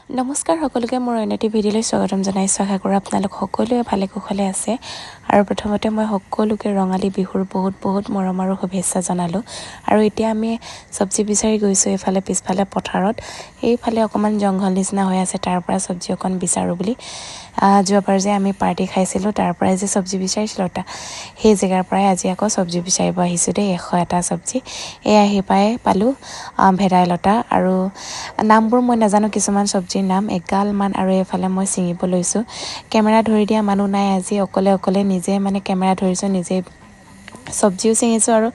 নমস্কাৰ সকলোকে, মোৰ অন্য এটি ভিডিঅ'লৈ স্বাগতম জনাইছোঁ। আশা কৰোঁ আপোনালোক সকলোৱে ভালে কুশলে আছে। আৰু প্ৰথমতে মই সকলোকে ৰঙালী বিহুৰ বহুত বহুত মৰম আৰু শুভেচ্ছা জনালোঁ। আৰু এতিয়া আমি চব্জি বিচাৰি গৈছোঁ এইফালে পিছফালে পথাৰত, এইফালে অকণমান জংঘল নিচিনা হৈ আছে, তাৰ পৰা চব্জি অকণ বিচাৰোঁ বুলি। যোৱাবাৰ যে আমি পাৰ্টি খাইছিলোঁ, তাৰ পৰাই যে চব্জি বিচাৰিছিলোঁ, সেই জেগাৰ পৰাই আজি আকৌ চব্জি বিচাৰিব আহিছোঁ দেই। 101টা চব্জি এই আহি পাই পালোঁ। ভেদাইলতা আৰু নামবোৰ মই নাজানো, কিছুমান চব্জিৰ নাম এগালমান। আৰু এইফালে মই ছিঙিব লৈছোঁ, কেমেৰা ধৰি দিয়া মানুহ নাই আজি, অকলে অকলে নিজে মানে কেমেৰা ধৰিছোঁ, নিজে চব্জিও ছিঙিছোঁ আৰু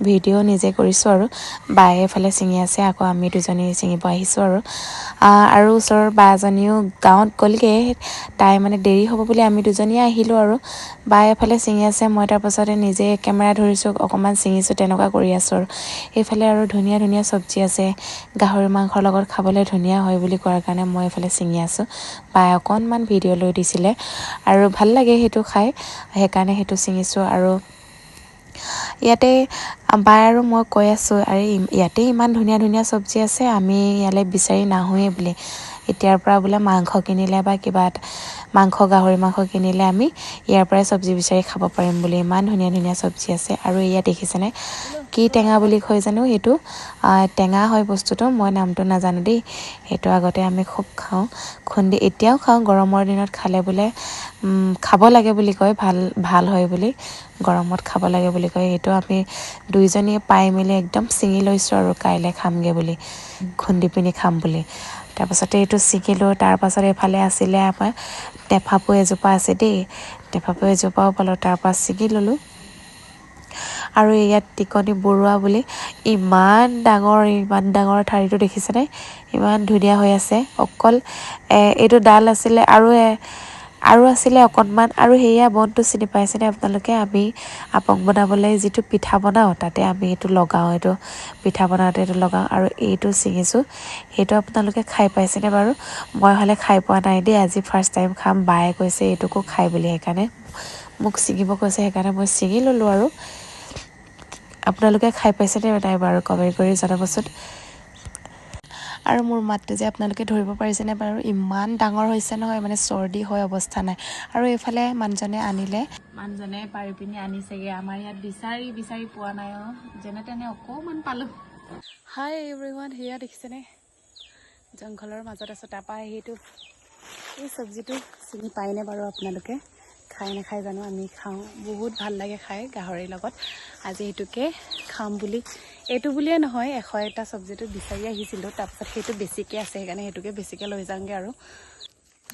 ভিডিঅ' নিজে কৰিছোঁ। আৰু বায়ে এইফালে ছিঙি আছে, আকৌ আমি দুজনী ছিঙিব আহিছোঁ। আৰু আৰু ওচৰৰ বা এজনীও গাঁৱত গ'লগৈ, তাই মানে দেৰি হ'ব বুলি আমি দুজনীয়ে আহিলোঁ। আৰু বায়ে এফালে ছিঙি আছে, মই তাৰপাছতে নিজে কেমেৰা ধৰিছোঁ, অকণমান ছিঙিছোঁ, তেনেকুৱা কৰি আছোঁ। আৰু এইফালে আৰু ধুনীয়া ধুনীয়া চব্জি আছে, গাহৰি মাংসৰ লগত খাবলৈ ধুনীয়া হয় বুলি কোৱাৰ কাৰণে মই এইফালে ছিঙি আছোঁ। বায়ে অকণমান ভিডিঅ' লৈ দিছিলে আৰু ভাল লাগে সেইটো খাই, সেইকাৰণে সেইটো ছিঙিছোঁ। আৰু ইয়াতে বাই আৰু মই কৈ আছোঁ, আৰে ইয়াতে ইমান ধুনীয়া ধুনীয়া চব্জি আছে, আমি ইয়ালৈ বিচাৰি নাহোঁৱেই বুলি। এতিয়াৰ পৰা বোলে মাংস কিনিলে বা কিবা এটা মাংস, গাহৰি মাংস কিনিলে আমি ইয়াৰ পৰাই চব্জি বিচাৰি খাব পাৰিম বুলি, ইমান ধুনীয়া ধুনীয়া চব্জি আছে। আৰু ইয়াত দেখিছেনে কি টেঙা বুলি কয় জানো, সেইটো টেঙা হয় বস্তুটো, মই নামটো নাজানো দেই। সেইটো আগতে আমি খুব খাওঁ, খুন্দি এতিয়াও খাওঁ। গৰমৰ দিনত খালে বোলে খাব লাগে বুলি কয়, ভাল ভাল হয় বুলি, গৰমত খাব লাগে বুলি কয়। সেইটো আমি দুইজনীয়ে পাই মেলি একদম ছিঙি লৈছোঁ আৰু কাইলৈ খামগৈ বুলি, খুন্দি পিনি খাম বুলি। তাৰপাছতে এইটো ছিঙিলোঁ। তাৰপাছত এইফালে আছিলে আমাৰ টেফাপু এজোপা আছে দেই, টেফাপু এজোপাও পালোঁ, তাৰপৰা ছিঙি ল'লোঁ। আৰু ইয়াত টিকনি বৰুৱা বুলি ইমান ডাঙৰ, ইমান ডাঙৰ ঠাৰিটো দেখিছেনে, ইমান ধুনীয়া হৈ আছে। অকল এইটো ডাল আছিলে আৰু আৰু আছিলে অকণমান। আৰু সেয়া বনটো চিনি পাইছেনে আপোনালোকে? আমি আপং বনাবলৈ যিটো পিঠা বনাওঁ তাতে আমি এইটো লগাওঁ, এইটো পিঠা বনাওঁতে এইটো লগাওঁ। আৰু এইটো ছিঙিছোঁ, সেইটো আপোনালোকে খাই পাইছেনে বাৰু? মই হ'লে খাই পোৱা নাই দেই, আজি ফাৰ্ষ্ট টাইম খাম। বায়ে কৈছে এইটোকো খাই বুলি, সেইকাৰণে মোক ছিঙিব কৈছে, সেইকাৰণে মই ছিঙি ল'লোঁ। আৰু আপোনালোকে খাই পাইছেনে নাই বাৰু কমেণ্ট কৰি জনাবচোন। আৰু মোৰ মাতটো যে আপোনালোকে ধৰিব পাৰিছেনে বাৰু, ইমান ডাঙৰ হৈছে নহয়, মানে চৰ্দি হৈ অৱস্থা নাই। আৰু এইফালে মানুহজনে আনিলে, মানুহজনে পাৰি পিনি আনিছেগৈ, আমাৰ ইয়াত বিচাৰি বিচাৰি পোৱা নাই, অঁ যেনে তেনে অকণমান পালোঁ। হাই এভৰিৱান, সেয়া দেখিছেনে জংঘলৰ মাজত আছোঁ। তাৰপৰা সেইটো এই চব্জিটো চিনি পায়নে বাৰু আপোনালোকে? খাই নাখায় জানো, আমি খাওঁ, বহুত ভাল লাগে খাই গাহৰিৰ লগত। আজি সেইটোকে খাম বুলি, এইটো বুলিয়ে নহয়, 101টা চব্জিটো বিচাৰি আহিছিলোঁ, তাৰপিছত সেইটো বেছিকৈ আছে, সেইকাৰণে সেইটোকে বেছিকৈ লৈ যাওঁগৈ। আৰু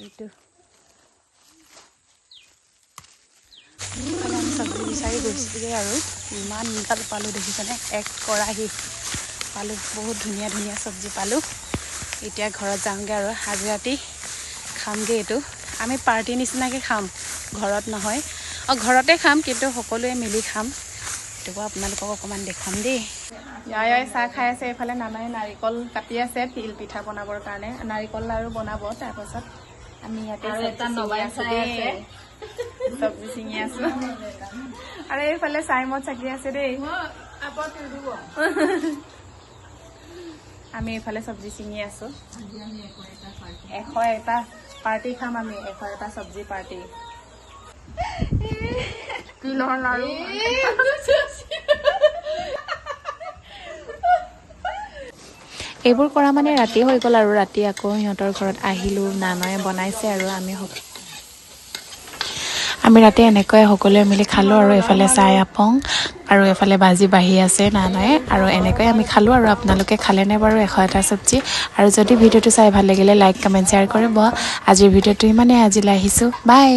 এইটো আমি চব্জি বিচাৰি গৈছোঁগৈ আৰু ইমান গাল পালোঁ দেখিছেনে, এক কৰাহী পালোঁ, বহুত ধুনীয়া ধুনীয়া চব্জি পালোঁ। এতিয়া ঘৰত যাওঁগৈ আৰু আজি ৰাতি খামগৈ এইটো। আমি পাৰ্টি নিচিনাকৈ খাম, ঘৰত নহয়, অঁ ঘৰতে খাম, কিন্তু সকলোৱে মিলি খাম। এইটোকো আপোনালোকক অকণমান দেখুৱাম দেই। ইয়াই চাহ খাই আছে, এইফালে নানাই নাৰিকল কাটি আছে তিল পিঠা বনাবৰ কাৰণে, নাৰিকল লাৰু বনাব। তাৰপাছত আমি ইয়াতে চব্জি ছিঙি আছো আৰু এইফালে চাইমত চাকি আছে দেই। আমি এইফালে চব্জি ছিঙি আছো, 101টা পাৰ্টি খাম আমি, 101টা চব্জি পাৰ্টি। তিলৰ লাৰু এইবোৰ কৰা মানে ৰাতি হৈ গ'ল। আৰু ৰাতি আকৌ সিহঁতৰ ঘৰত আহিলোঁ, নানাই বনাইছে আৰু আমি ৰাতি এনেকৈ সকলোৱে মিলি খালোঁ। আৰু এইফালে চাই আপং আৰু এইফালে ভাজি বাঢ়ি আছে নানাই, আৰু এনেকৈ আমি খালোঁ। আৰু আপোনালোকে খালেনে বাৰু 101টা চব্জি? আৰু যদি ভিডিঅ'টো চাই ভাল লাগিলে লাইক কমেণ্ট শ্বেয়াৰ কৰিব। আজিৰ ভিডিঅ'টো ইমানেই, আজিলৈ আহিছোঁ, বাই।